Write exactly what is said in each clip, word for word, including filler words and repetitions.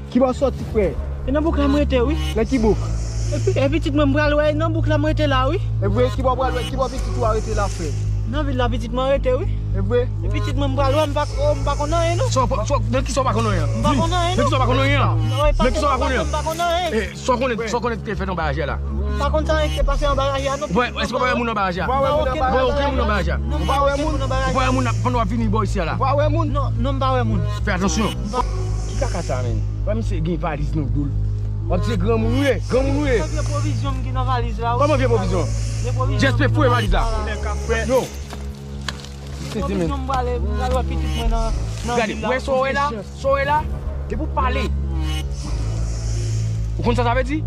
Kibò w soti, frè? E nan bouk la m rete, wi. Nan ki bouk? E pi-, e pitit mwen m pral wè, e nan bouk la m rete la, wi. E vre, kibò w pral wè, kibò pitit ou a rete la, frè? Nan vil la pitit mwen rete, wi. E vre? E pitit mwen m pral wè, m pa, oh, m pa konn anyen, non. Sa w pa, sa w, nan kisa w pa konn anyen? M pa konn anyen, non. Nan kisa w pa konn anyen? Nan kisa w pa konn anyen? M pa konn anyen. Eh, sa w konnen, sa w konnen ki te fèt anba aje a la? M pa konn sa ki te pase anba aje a, non. Bon, èske w pa wè moun anba aje a? Ou pa wè moun anba aje a? Ou pa wè moun? Ou pa wè moun pandan w ap vini bò isi a la? Ou pa wè moun? Non, non, m pa wè moun. Fè atansyon. Ki kaka sa, menn? Wè misye gen valiz nan do l. W ap di se granmoun ou ye? Granmoun ou ye? Se vye pwovizyon m gen nan valiz la, wi. Kòman vye pwovizyon? Vye pwovizyon. J S P, foure valiz la. Yo. Sezi, menn. Pwovizyon m prale, m prale wè pitit mwen nan, nan vil la. Gade, w wè sa w wè la? Sa w wè la? Depi w pale. Ou konn sa sa vle di?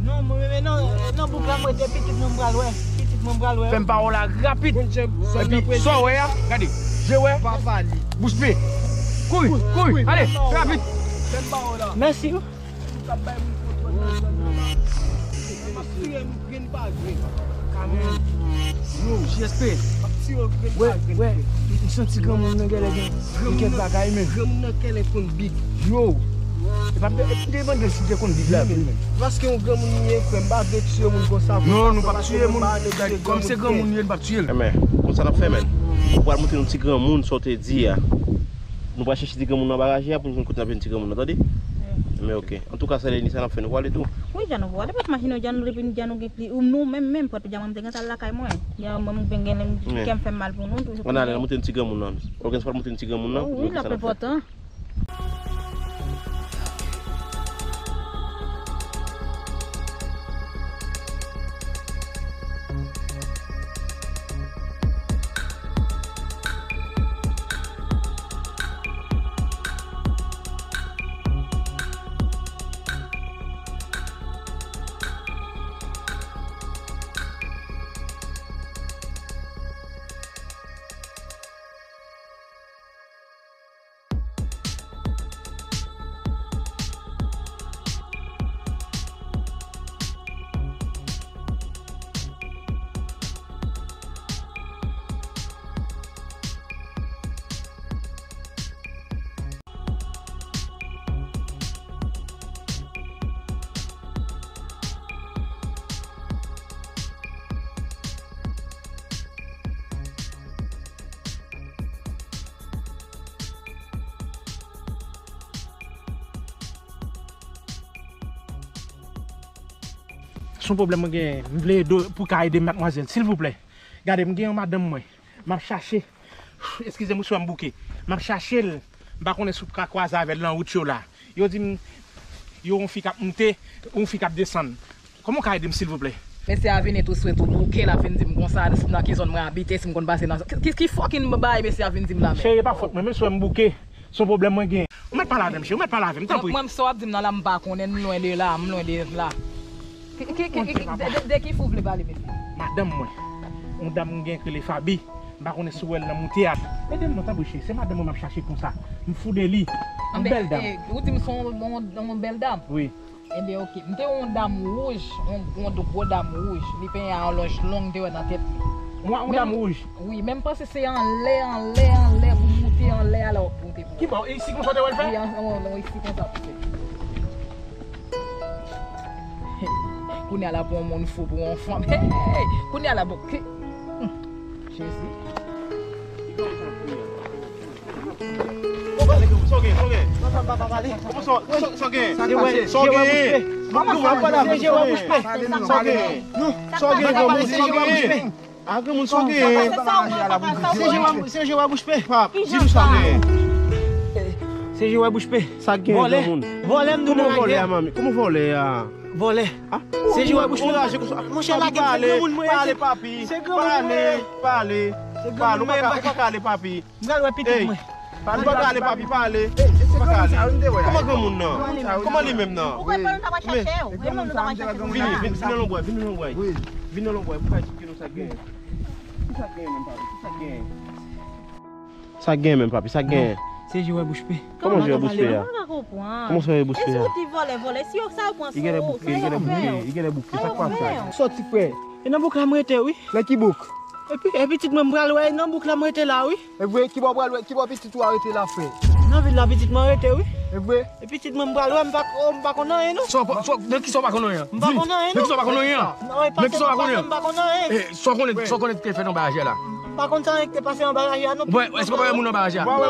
Non, mwen menm nan, nan bouk la m rete, pitit mwen m pral wè. Pitit mwen m pral wè. Fè m pawòl la rapid. Epi sa w wè a, gade, je wè. Bouch pe. Kouri, kouri, ale, rapid. Mèsi. Yo, J S P. Wè, wè, m santi granmoun nan genlè gen, gen kèk bagay, menn. Granmoun nan genlè konn big. Yo. E pa m te, e m te mande l si l te konn big la, menn. Paske yon granmoun li ye, frè, m pa vle tiye moun konsa. Non, nou p ap tiye moun. Kòm se granmoun li ye, nou p ap tiye l. Enben, konsa n ap fè, menn. Ou pral montre nou ti granmoun, sa w te di a. Nou pral chèche ti granmoun nan anba aje a pou nou konn kote n ap jwenn ti granmoun nan, tande? Enben, oke. Antouka, sè Leni, sa n ap fè, nou prale tou? Wi, jan nou prale, paske m imajine w, jan nou, depi nou, jan nou gen pli, ou nou menm, menm, pòt, jan mwen m te gen sa lakay mwen. Jan mwen m gen, kè m fè m mal pou nou, toujou. Ann ale, montre n ti granmoun nan. Oke, nou pral montre n ti granmoun nan. Wi, l ap enpòtan. Se yon pwoblèm mwen genyen. M vle ede w pou w ka ede m, madmwazèl, silvouplè. Gade, m gen yon madanm mwen. M ap chache. Eskize m, wi, frè m bouke. M ap chache l. M pa konnen si w ka kwaze avè l nan wout yo la. Yo di m, yo yon fi k ap moute, yon fi k ap desann. Kòman w ka ede m, silvouplè? Mesye a vini tou swit ou bouke, l ap vin di m konsa, si m nan ki zòn mwen abite, si m konn pase nan ki, ki, ki fucking bagay mesye a vin di m la, men? Cheri, e pa fòt mwen, menm si w wè m bouke, se yon pwoblèm mwen gen. Ou mèt pale avè m, cheri, ou mèt pale avè m, tanpri. Mwen, mwen, sa w ap di m nan la, m pa konnen, m lwen de la, m lwen de la. Ki, ki, ki, ki, de, de, de ki fi w vle pale, mesye? Madanm mwen. Yon dam m gen k rele Fabi. M pa konnen si w wè l nan moute a. Ede m non, tanpri, cheri. Se madanm mwen m ap chache konsa. M fou de li. Yon bèl dam. Eh, ou di m se yon, yon, yon bèl dam? Wi. Enben, oke. M te wè yon dam wouj, yon, yon gwo dam wouj. Li penyen a yon lonj long, m te wè nan tèt li. Yon, yon dam wouj? Wi, men m panse se anlè, anlè, anlè, pou moute anlè a la w ap moute pou. Ki bò? E isi konsa w te wè l fè? Wi, an, an, an, isi konsa pou fè. Kounye a la pou yon moun fou, pou yon fanm. Hey! Kounye a la pou, ki, hmm. Jezi. Sa w gen, sa w gen? Kòman sa, sa, sa w gen? Sa w gen? Sa w gen? Sa w gen? Sa w gen, granmoun? Sa w gen? A, granmoun, sa w gen? Se je wè bouch pe. Pap, di m sa w gen. Se je wè bouch pe. Sa k gen, granmoun? Vòlè, vòlè m di w nan lage. Kòman vòlè a, manmi? Kòman vòlè a? Vòlè. Se je wè bouch pe. Monchè, lage m, granmoun mwen ye. Pale, papi. Se granmoun mwen ye. Pale, pale. Ou pa ka, ou pa ka ale, papi. M pral wè pitit mwen. Ou pa ka ale, papi, pa ale. Ou pa ka ale. Kòman granmoun nan? Kòman li menm nan? Vini, vini, vini nan lonbray, vini nan lonbray. Vini nan lonbray, pou ka eksplike nou sa k genyen. Ki sa k genyen menm, papi? Ki sa k genyen? Sa k genyen menm, papi? Sa k genyen? Se je wè bouch pe. Kòman je wè bouch pe a? Kòman sa je wouch pe a? E si w di vòlè, vòlè, si yo sa yo pran sou ou, sa yo fè w? Li genlè bouke, li genlè bouke, li genlè bouke. Sa k pase a? Sòti, frè. E nan bouk la m rete, wi. Nan ki bouk? Epi, e pitit mwen m pral wè, e nan bouk la m rete la, wi. E vre, ki bò w pral wè, ki bò pitit ou a rete la, frè? Nan vil la, pitit mwen rete, wi. E vre? E pitit mwen m pral wè, m pa, oh, m pa konn anyen, non. Sa w pa, sa w, nan ki sa w pa konn anyen? M pa konn anyen, non. Nan ki sa w pa konn anyen? Nan ki sa w pa konn anyen? E, sa w konnen, sa w konnen ki te fèt anba raje a la? M pa konn sa ki te pase anba raje a, non. Bon, èske w pa wè moun anba raje a? M pa wè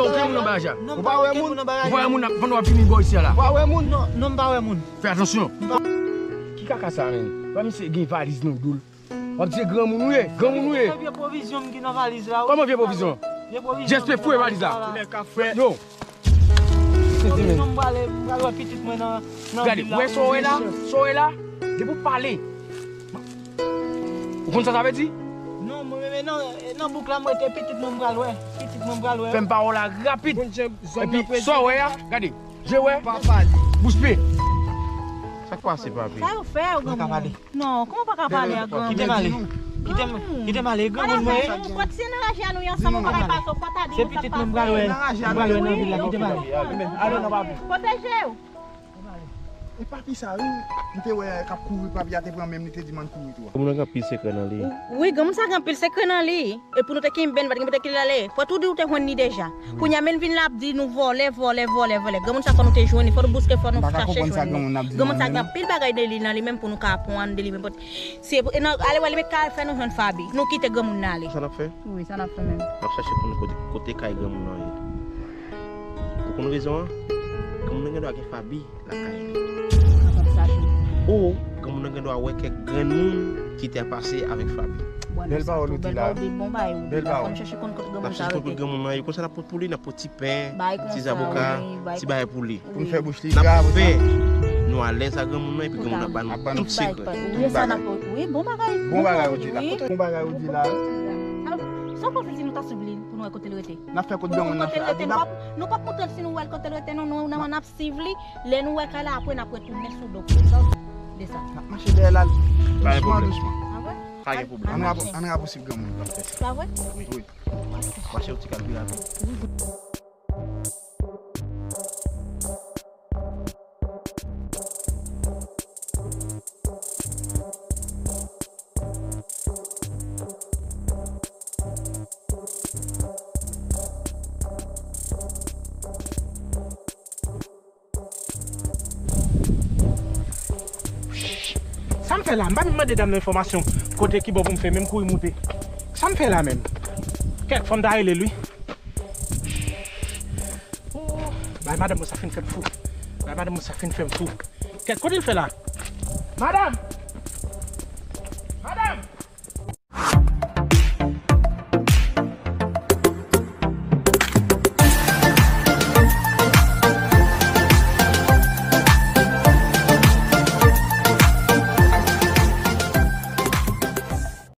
okenn moun anba raje a. Non, m pa wè okenn moun anba raje a. Ou pa wè moun? Ou pa wè moun pandan w ap vini bò isi a la? Ou pa wè moun? Non, non, m pa wè moun. Fè atansyon. Ki kaka sa, menm? Wè misye gen valiz nan do l. W ap di se granmoun ou ye, granmoun ou ye. Se vye pwovizyon m ki nan valiz la, wi. Kòman vye pwovizyon? Vye pwoviz- Jès pe foure valiz la. Yo. Pwovizyon m prale, m pral wè pitit mwen nan, nan vil la. Gade, w wè sa w wè la? Sa w wè la? Depi w pale. Ou konn sa sa vle di? Non, mwen menm nan, nan bouk la m rete, pitit mwen m pral wè. Pitit mwen m pral wè. Fè m pawòl la rapid. Epi sa w wè a, gade. Je wè. Pa pale. Bouch pe. Sa k pase, papi? Sa yo fè yo, granmoun? Non, kòman w pa ka pale ak granmoun? Kite m ale. Kite m, kite m ale, granmoun mwen ye. Kontinye nan raje a nou ye ansanm, ou pa ka pase, ou pa ta di nou sa k pase. Se pitit mwen m pral wè. M pral wè nan vil la, kite m ale. Ale non, papi. Pwoteje w. E papi sa, wi, m te wè k ap kouri, papi a te pran men m, li te di m ann kouri tou a. Granmoun nan gen anpil sekrè nan li. Wi, granmoun sa gen anpil sekrè nan li. E pou nou te kenbe l, nou pa t gen pou te kite l ale. Fò tou di w te jwenn li deja. Kounye a, men l vin la ap di nou vòlè, vòlè, vòlè, vòlè. Granmoun sa fò nou te jwenn li, fò nou bouske, fò nou chache jwenn li. Granmoun sa gen anpil bagay de li nan li menm pou nou ka aprann de li menm. Se, e nan, ale wè li met ka fè nou jwenn Faby. Nou kite granmoun nan ale. Sa n ap fè? Wi, sa n ap fè menm. N ap chache pou nou kote, kote kay granmoun nan ye. Ou konn rezon an? Granmoun nan gen dwa gen Faby lakay li. Kapab sa tou. Ou, granmoun nan gen dwa wè kèk grenn moun ki te pase avèk Faby. Bèl pawòl ou di la. Bèl pawòl. N ap chèche konn kote granmoun sa yo. N ap chèche konn kote granmoun nan ye. Konsa n ap pot pou li, n ap pot ti pen, ti zaboka, ti bagay pou li. Pou n fè bouch li gra, pou sa. N ap fè nou alèz ak granmoun nan, epi granmoun nan ba nou tout sekrè. Wi, sa n ap pot. Wi, bon bagay. Bon bagay ou di la. Bon bagay ou di la. Sa w panse si nou ta swiv li pou nou wè kote l rete? N ap fè kote granmoun nan fè. Nou p ap, nou p ap montre l si nou wè l kote l rete, non, nou, nou, n ap swiv li. Lè nou wè kay la, apre n ap retounen sou do kote. Sa w di de sa? N ap mache dèyè l al. Pa gen pwoblèm. Dousman, dousman. Pa gen pwoblèm. Ann ra-, ann rapwosib granmoun nan fè sa. Pa vre? Wi. Wi. Mache yon ti kal pi rapid. Sa m fè la? M pa menm mande dam nan enfòmasyon kote ki bò pou m fè, men m kouri moute. Sa m fè la menm? Kèt, fò m ta rele l wi. Oh, bay madanm mwen sa fin fè m fou. Bay madanm mwen sa fin fè m fou. Kèt, kote l fè la? Madanm!